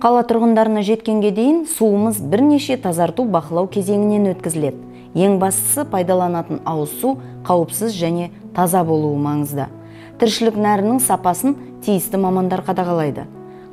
Қала тұрғындарына жеткенге дейін суымыз бірнеше тазарту бақылау кезеңінен өткізіледі. Ең бастысы, пайдаланатын ауыз су қауіпсіз және таза болуы маңызды. Тіршілік нәрінің сапасын тиісті мамандар қадағалайды.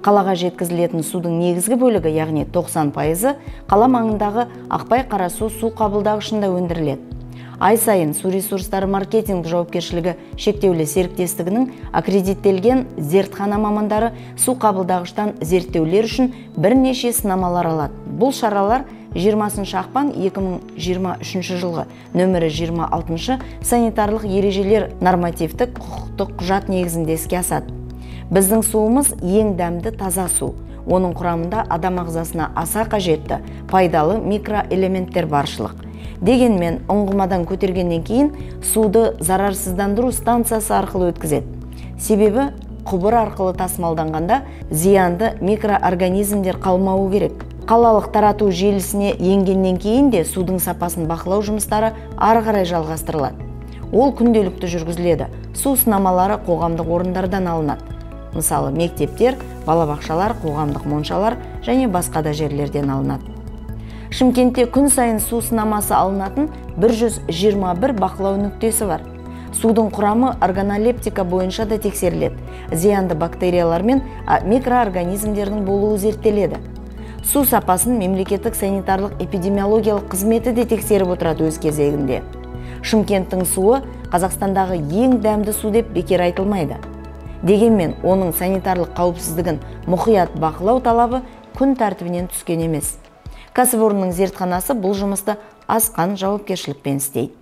Қалаға жеткізілетін судың негізгі бөлігі, яғни 90%-ы, қала маңындағы Ақпай Қарасу су қабылдағышында өндіріледі. Ай сайын «Су ресурстары маркетинг жауапкершілігі шектеулі серіктестігінің аккредиттелген зертхана мамандары су қабылдағыштан зерттеулер үшін бірнеше сынамалар алады. Бұл шаралар 20 ақпан 2023 жылғы нөмірі 26 санитарлық ережелер нормативтік құқықтық құжат негізінде іске асады. Біздің суымыз ең дәмді, таза су. Оның құрамында адам ағзасына аса қажетті пайдалы микроэлементтер баршылық. Дегенмен ұңғымадан көтергеннен кейін суды зарарсыздандыру станциясы арқылы өткізеді. Себебі құбыр арқылы тасымалданғанда зиянды микроорганизмдер қалмауы керек. Қалалық тарату желісіне енгеннен кейін де судың сапасын бақылау жұмыстары ары қарай жалғастырылады. Ол күнделікті жүргізіледі. Су сынамалары қоғамдық орындардан алынады. Мысалы, мектептер, балабақшалар, қоғамдық моншалар және басқа да жерлерден алынады. Шымкентте күн сайын су сынамасы алынатын 121 бақылау нүктесі бар. Судың құрамы органолептика бойынша да тексеріледі. Зиянды бактериялар мен микроорганизмдердің болуы зерттеледі. Су сапасын мемлекеттік санитарлық эпидемиологиялық қызметі де тексеріп отырады өз кезегінде. Шымкенттің суы Қазақстандағы ең дәмді су деп бекер айтылмайды. Дегенмен оның санитарлық қауіпсіздігін мұқият бақылау талабы күн тәртібінен түскен емес. Кәсіпорынның зертханасы бұл жұмысты асқан жауапкершілікпен істейді.